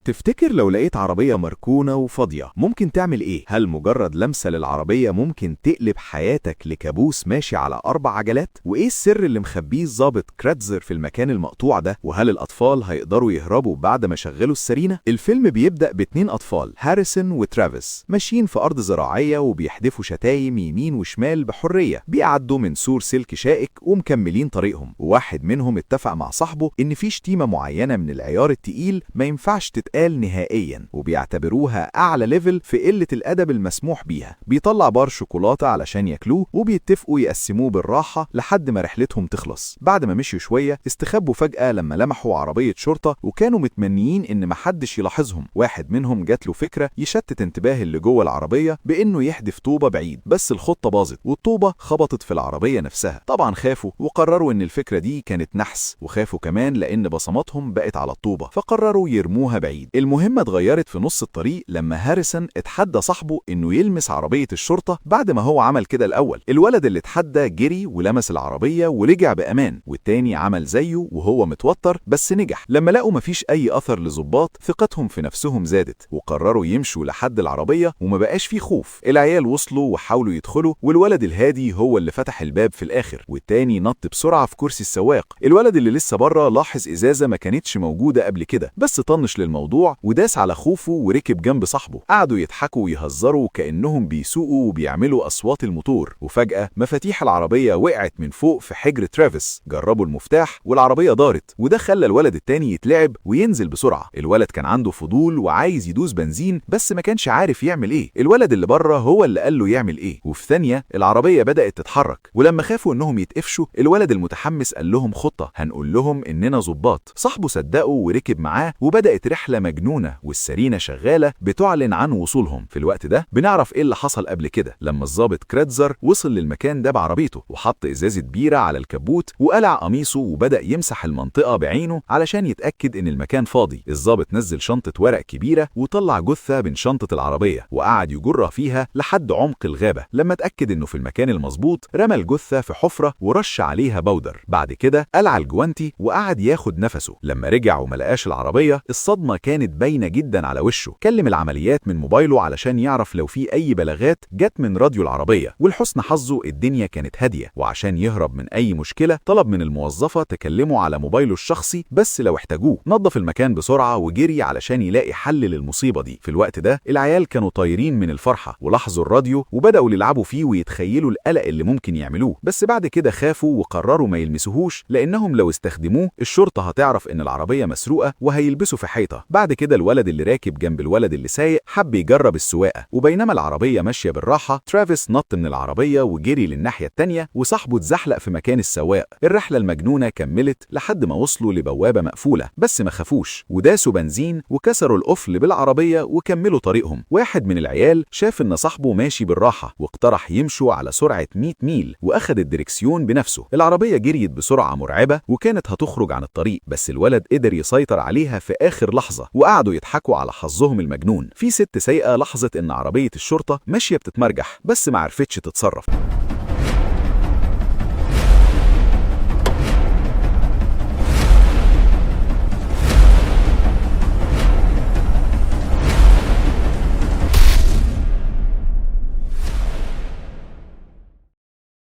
تفتكر لو لقيت عربية مركونة وفاضية ممكن تعمل إيه؟ هل مجرد لمسة للعربية ممكن تقلب حياتك لكابوس ماشي على 4 عجلات؟ وإيه السر اللي مخبيه الضابط كراتزر في المكان المقطوع ده؟ وهل الأطفال هيقدروا يهربوا بعد ما شغلوا السرينة؟ الفيلم بيبدأ ب2 أطفال، هاريسون وترافيس، ماشيين في أرض زراعية وبيحدفوا شتايم يمين وشمال بحرية، بيعدوا من سور سلك شائك ومكملين طريقهم. وواحد منهم اتفق مع صاحبه إن في شتيمة معينة من العيار التقيل ما ينفعش تتقال نهائيا، وبيعتبروها أعلى level في قلة الأدب المسموح بيها. بيطلع بار شوكولاتة علشان ياكلوه وبيتفقوا يقسموه بالراحة لحد ما رحلتهم تخلص. بعد ما مشيوا شوية استخبوا فجأة لما لمحوا عربية شرطة، وكانوا متمنيين إن محدش يلاحظهم. واحد منهم جات له فكرة يشتت انتباه اللي جوه العربية بإنه يحدف طوبة بعيد، بس الخطة باظت والطوبة خبطت في العربية نفسها. طبعا خافوا وقرروا إن الفكرة دي كانت نحس، وخافوا كمان لأن بصماتهم بقت على الطوبة، فقرروا يرموها بعيد. المهمة اتغيرت في نص الطريق لما هاريسون اتحدى صاحبه انه يلمس عربية الشرطة بعد ما هو عمل كده الأول. الولد اللي اتحدى جري ولمس العربية ورجع بأمان، والتاني عمل زيه وهو متوتر بس نجح. لما لقوا مفيش أي أثر لظباط ثقتهم في نفسهم زادت وقرروا يمشوا لحد العربية وما بقاش فيه خوف. العيال وصلوا وحاولوا يدخلوا، والولد الهادي هو اللي فتح الباب في الآخر، والتاني نط بسرعة في كرسي السواق. الولد اللي لسه بره لاحظ إزازة ما كانتش موجودة قبل كده، بس طنش للموضوع وداس على خوفه وركب جنب صاحبه. قعدوا يضحكوا ويهزروا كأنهم بيسوقوا وبيعملوا أصوات الموتور، وفجأة مفاتيح العربية وقعت من فوق في حجر ترافيس. جربوا المفتاح والعربية دارت، وده خلى الولد التاني يتلعب وينزل بسرعة. الولد كان عنده فضول وعايز يدوس بنزين بس ما كانش عارف يعمل ايه. الولد اللي بره هو اللي قال له يعمل ايه، وفي ثانية العربية بدأت تتحرك. ولما خافوا انهم يتقفشوا، الولد المتحمس قال لهم خطة، هنقول لهم اننا ظباط. صاحبه صدقه وركب معاه، وبدأت رحلة مجنونة والسرينة شغالة بتعلن عن وصولهم. في الوقت ده بنعرف ايه اللي حصل قبل كده، لما الضابط كراتزر وصل للمكان ده بعربيته وحط ازازة بيرة على الكبوت وقلع قميصه وبدأ يمسح المنطقة بعينه علشان يتأكد ان المكان فاضي. الضابط نزل شنطة ورق كبيرة وطلع جثة من شنطة العربية وقعد يجرها فيها لحد عمق الغابة. لما اتأكد انه في المكان المظبوط رمى الجثة في حفرة ورش عليها بودر. بعد كده قلع الجوانتي وقعد ياخد نفسه. لما رجع وما لقاش العربية، الصدمة كانت باينة جدا على وشه. كلم العمليات من موبايله علشان يعرف لو في أي بلاغات جت من راديو العربية، ولحسن حظه الدنيا كانت هادية. وعشان يهرب من أي مشكلة طلب من الموظفة تكلمه على موبايله الشخصي بس لو احتاجوه. نظف المكان بسرعة وجري علشان يلاقي حل للمصيبة دي. في الوقت ده العيال كانوا طايرين من الفرحة ولاحظوا الراديو وبدأوا يلعبوا فيه ويتخيلوا القلق اللي ممكن يعملوه، بس بعد كده خافوا وقرروا ما يلمسوهوش لأنهم لو استخدموه الشرطة هتعرف إن العربية مسروقة وهيلبسوا في حيطة. بعد كده الولد اللي راكب جنب الولد اللي سايق حب يجرب السواقة، وبينما العربية ماشية بالراحة ترافيس نط من العربية وجري للناحية التانية وصاحبه اتزحلق في مكان السواق. الرحلة المجنونة كملت لحد ما وصلوا لبوابة مقفولة، بس ما خافوش وداسوا بنزين وكسروا القفل بالعربية وكملوا طريقهم. واحد من العيال شاف إن صاحبه ماشي بالراحة واقترح يمشوا على سرعة 100 ميل وأخد الدركسيون بنفسه. العربية جريت بسرعة مرعبة وكانت هتخرج عن الطريق، بس الولد قدر يسيطر عليها في آخر لحظة وقعدوا يضحكوا على حظهم المجنون. في ست سايقة لاحظت إن عربية الشرطة ماشية بتتمرجح بس ما عرفتش تتصرف.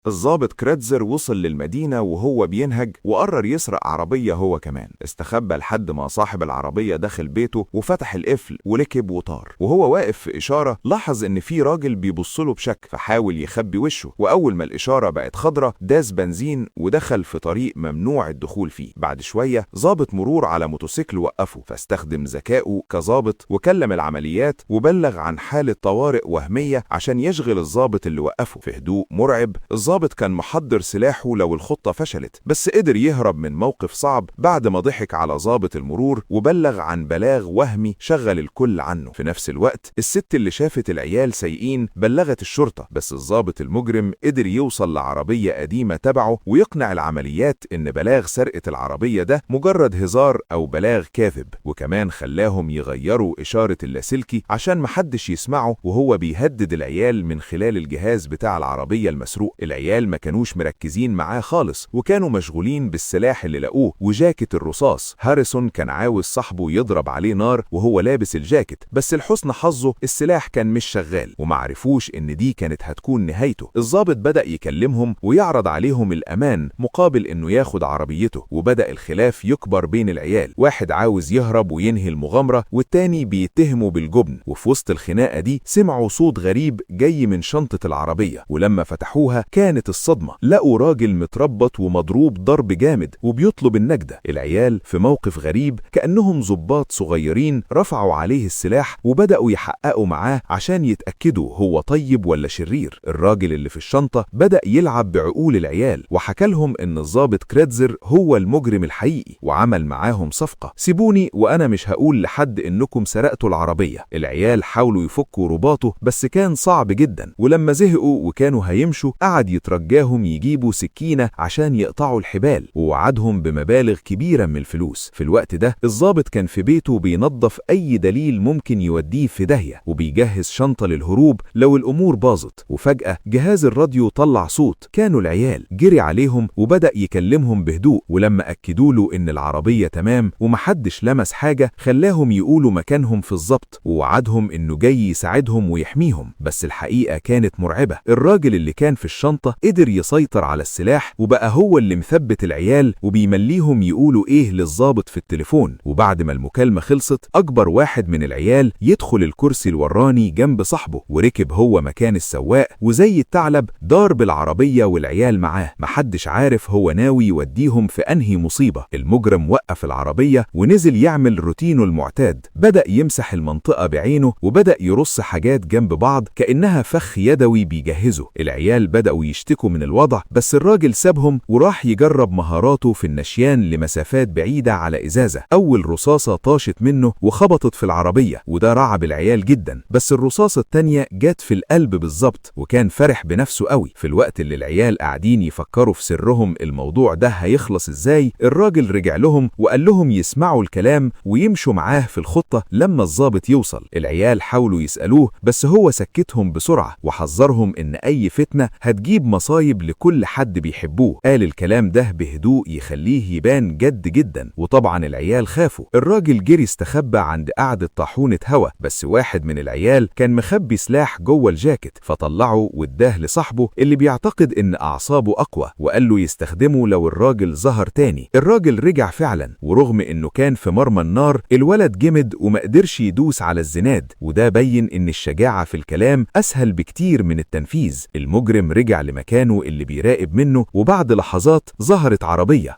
الضابط كراتزر وصل للمدينة وهو بينهج وقرر يسرق عربية هو كمان. استخبى لحد ما صاحب العربية دخل بيته وفتح القفل وركب وطار. وهو واقف في إشارة لاحظ إن في راجل بيبصله بشك، فحاول يخبي وشه، وأول ما الإشارة بقت خضرة داس بنزين ودخل في طريق ممنوع الدخول فيه. بعد شوية ضابط مرور على موتوسيكل وقفه، فاستخدم ذكائه كظابط وكلم العمليات وبلغ عن حالة طوارئ وهمية عشان يشغل الضابط اللي وقفه. في هدوء مرعب الضابط كان محضر سلاحه لو الخطة فشلت، بس قدر يهرب من موقف صعب بعد ما ضحك على ضابط المرور وبلغ عن بلاغ وهمي شغل الكل عنه. في نفس الوقت الست اللي شافت العيال سايقين بلغت الشرطة، بس الضابط المجرم قدر يوصل لعربية قديمة تبعه ويقنع العمليات إن بلاغ سرقة العربية ده مجرد هزار أو بلاغ كاذب، وكمان خلاهم يغيروا إشارة اللاسلكي عشان محدش يسمعه وهو بيهدد العيال من خلال الجهاز بتاع العربية المسروق. العيال العيال ما كانوش مركزين معاه خالص، وكانوا مشغولين بالسلاح اللي لقوه وجاكيت الرصاص. هاريسون كان عاوز صاحبه يضرب عليه نار وهو لابس الجاكيت، بس لحسن حظه السلاح كان مش شغال، ومعرفوش إن دي كانت هتكون نهايته. الضابط بدأ يكلمهم ويعرض عليهم الأمان مقابل إنه ياخد عربيته، وبدأ الخلاف يكبر بين العيال. واحد عاوز يهرب وينهي المغامرة، والتاني بيتهمه بالجبن. وفي وسط الخناقة دي سمعوا صوت غريب جاي من شنطة العربية، ولما فتحوها كانت الصدمة، لقوا راجل متربط ومضروب ضرب جامد وبيطلب النجدة. العيال في موقف غريب كأنهم ضباط صغيرين رفعوا عليه السلاح وبدأوا يحققوا معاه عشان يتأكدوا هو طيب ولا شرير. الراجل اللي في الشنطة بدأ يلعب بعقول العيال وحكى لهم إن الضابط كريتزر هو المجرم الحقيقي، وعمل معاهم صفقة: سيبوني وأنا مش هقول لحد إنكم سرقتوا العربية. العيال حاولوا يفكوا رباطه بس كان صعب جدا، ولما زهقوا وكانوا هيمشوا قعد يترجاهم يجيبوا سكينة عشان يقطعوا الحبال، ووعدهم بمبالغ كبيرة من الفلوس. في الوقت ده الضابط كان في بيته بينظف أي دليل ممكن يوديه في داهية، وبيجهز شنطة للهروب لو الأمور باظت. وفجأة جهاز الراديو طلع صوت، كانوا العيال. جري عليهم وبدأ يكلمهم بهدوء، ولما أكدوا له إن العربية تمام ومحدش لمس حاجة خلاهم يقولوا مكانهم في الضبط، ووعدهم إنه جاي يساعدهم ويحميهم. بس الحقيقة كانت مرعبة، الراجل اللي كان في الشنطة قدر يسيطر على السلاح وبقى هو اللي مثبت العيال وبيمليهم يقولوا إيه للضابط في التليفون. وبعد ما المكالمة خلصت أكبر واحد من العيال يدخل الكرسي الوراني جنب صاحبه، وركب هو مكان السواق، وزي الثعلب دار بالعربية والعيال معاه. محدش عارف هو ناوي يوديهم في أنهي مصيبة. المجرم وقف العربية ونزل يعمل روتينه المعتاد، بدأ يمسح المنطقة بعينه وبدأ يرص حاجات جنب بعض كأنها فخ يدوي بيجهزه. العيال بدأوا يشتكوا من الوضع، بس الراجل سابهم وراح يجرب مهاراته في النشيان لمسافات بعيدة على إزازة. أول رصاصة طاشت منه وخبطت في العربية، وده رعب العيال جدا، بس الرصاصة التانية جت في القلب بالظبط، وكان فرح بنفسه قوي. في الوقت اللي العيال قاعدين يفكروا في سرهم الموضوع ده هيخلص ازاي، الراجل رجع لهم وقال لهم يسمعوا الكلام ويمشوا معاه في الخطة لما الضابط يوصل. العيال حاولوا يسألوه بس هو سكتهم بسرعة وحذرهم إن أي فتنة هتجيب مصايب لكل حد بيحبوه. قال الكلام ده بهدوء يخليه يبان جد جدا، وطبعا العيال خافوا. الراجل جري استخبى عند قعدة طاحونة هوا، بس واحد من العيال كان مخبي سلاح جوه الجاكيت فطلعه واداه لصاحبه اللي بيعتقد إن أعصابه أقوى، وقال له يستخدمه لو الراجل ظهر تاني. الراجل رجع فعلا، ورغم إنه كان في مرمى النار الولد جمد وما قدرش يدوس على الزناد، وده بين إن الشجاعة في الكلام أسهل بكتير من التنفيذ. المجرم رجع لمكانه اللي بيراقب منه، وبعد لحظات ظهرت عربية.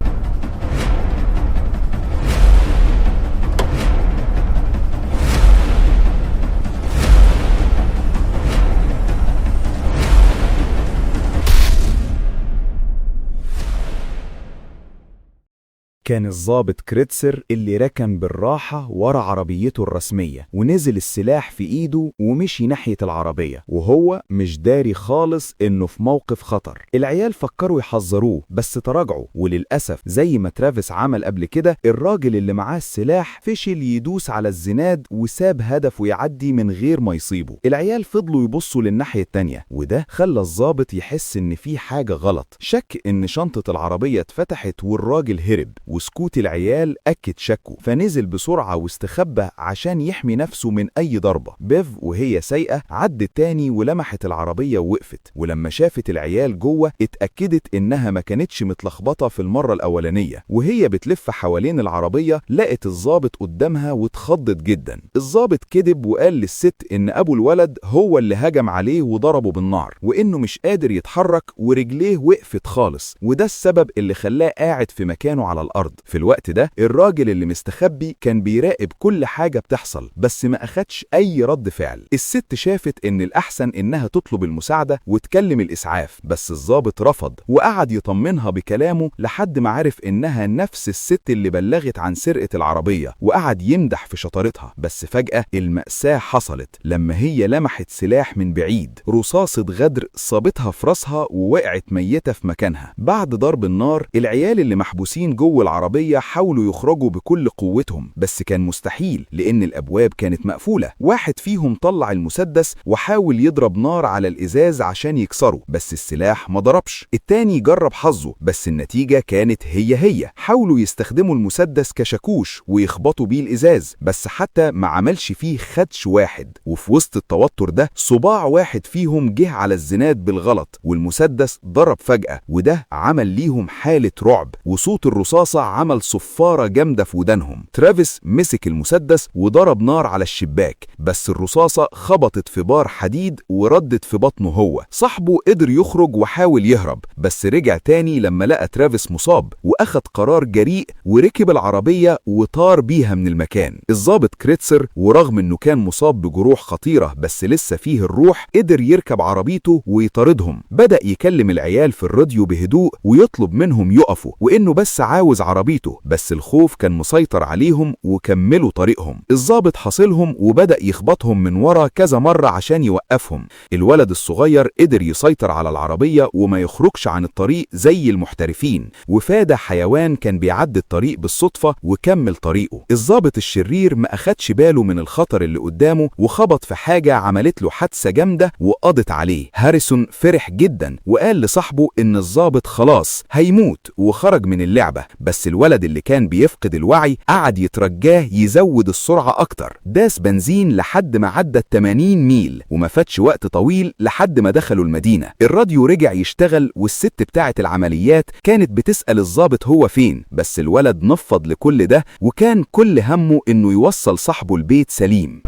كان الضابط كريتسر اللي ركن بالراحة ورا عربيته الرسمية، ونزل السلاح في ايده ومشي ناحية العربية، وهو مش داري خالص انه في موقف خطر. العيال فكروا يحذروه بس تراجعوا، وللأسف زي ما ترافيس عمل قبل كده الراجل اللي معاه السلاح فشل يدوس على الزناد وساب هدفه يعدي من غير ما يصيبه. العيال فضلوا يبصوا للناحية التانية، وده خلى الضابط يحس ان في حاجة غلط. شك ان شنطة العربية اتفتحت والراجل هرب، وسكوت العيال أكد شكه، فنزل بسرعة واستخبى عشان يحمي نفسه من أي ضربة. بيف وهي سايقة عدت تاني ولمحت العربية ووقفت، ولما شافت العيال جوه اتأكدت إنها ما كانتش متلخبطة في المرة الأولانية. وهي بتلف حوالين العربية لقت الضابط قدامها واتخضت جدا. الضابط كذب وقال للست إن أبو الولد هو اللي هجم عليه وضربه بالنار، وإنه مش قادر يتحرك ورجليه وقفت خالص، وده السبب اللي خلاه قاعد في مكانه على الأرض. في الوقت ده الراجل اللي مستخبي كان بيراقب كل حاجة بتحصل، بس ما أخدش أي رد فعل. الست شافت إن الأحسن إنها تطلب المساعدة وتكلم الإسعاف، بس الضابط رفض وقعد يطمنها بكلامه لحد ما عرف إنها نفس الست اللي بلغت عن سرقة العربية، وقعد يمدح في شطارتها. بس فجأة المأساة حصلت لما هي لمحت سلاح من بعيد، رصاصة غدر صابتها في راسها ووقعت ميتة في مكانها. بعد ضرب النار العيال اللي محبوسين جوه العربية حاولوا يخرجوا بكل قوتهم، بس كان مستحيل لأن الأبواب كانت مقفولة. واحد فيهم طلع المسدس وحاول يضرب نار على الإزاز عشان يكسره، بس السلاح ما ضربش. التاني جرب حظه، بس النتيجة كانت هي هي. حاولوا يستخدموا المسدس كشاكوش ويخبطوا بيه الإزاز، بس حتى ما عملش فيه خدش واحد. وفي وسط التوتر ده صباع واحد فيهم جه على الزناد بالغلط، والمسدس ضرب فجأة، وده عمل ليهم حالة رعب، وصوت الرصاصة عمل صفارة جامدة في ودانهم. ترافيس مسك المسدس وضرب نار على الشباك، بس الرصاصة خبطت في بار حديد وردت في بطنه هو. صاحبه قدر يخرج وحاول يهرب، بس رجع تاني لما لقى ترافيس مصاب، وأخد قرار جريء وركب العربية وطار بيها من المكان. الضابط كريتسر ورغم انه كان مصاب بجروح خطيرة بس لسه فيه الروح، قدر يركب عربيته ويطاردهم. بدأ يكلم العيال في الراديو بهدوء ويطلب منهم يقفوا، وإنه بس عاوز عربيته، بس الخوف كان مسيطر عليهم وكملوا طريقهم. الضابط حاصلهم وبدأ يخبطهم من ورا كذا مرة عشان يوقفهم. الولد الصغير قدر يسيطر على العربية وما يخرجش عن الطريق زي المحترفين، وفادى حيوان كان بيعدي الطريق بالصدفة وكمل طريقه. الضابط الشرير ما أخدش باله من الخطر اللي قدامه وخبط في حاجة عملت له حادثة جامدة وقضت عليه. هاريسون فرح جدا وقال لصاحبه إن الضابط خلاص هيموت وخرج من اللعبة، بس الولد اللي كان بيفقد الوعي قعد يترجاه يزود السرعة أكتر. داس بنزين لحد ما عدى 80 ميل، وما فاتش وقت طويل لحد ما دخلوا المدينة. الراديو رجع يشتغل، والست بتاعة العمليات كانت بتسأل الضابط هو فين، بس الولد نفض لكل ده وكان كل همه إنه يوصل صاحبه البيت سليم.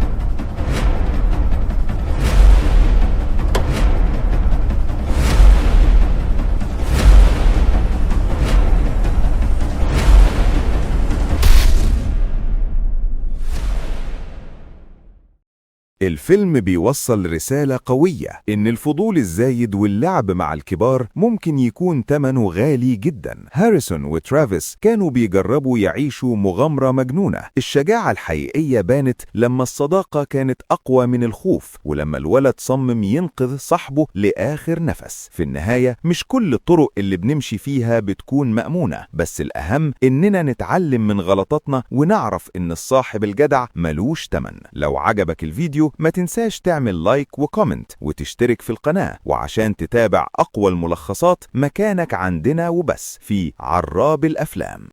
الفيلم بيوصل رسالة قوية إن الفضول الزايد واللعب مع الكبار ممكن يكون تمنه غالي جدا. هاريسون وترافيس كانوا بيجربوا يعيشوا مغامرة مجنونة. الشجاعة الحقيقية بانت لما الصداقة كانت أقوى من الخوف، ولما الولد صمم ينقذ صاحبه لآخر نفس. في النهاية مش كل الطرق اللي بنمشي فيها بتكون مأمونة، بس الأهم إننا نتعلم من غلطاتنا ونعرف إن الصاحب الجدع ملوش تمن. لو عجبك الفيديو ما تنساش تعمل like و comment وتشترك في القناة، وعشان تتابع أقوى الملخصات مكانك عندنا وبس في عراب الأفلام.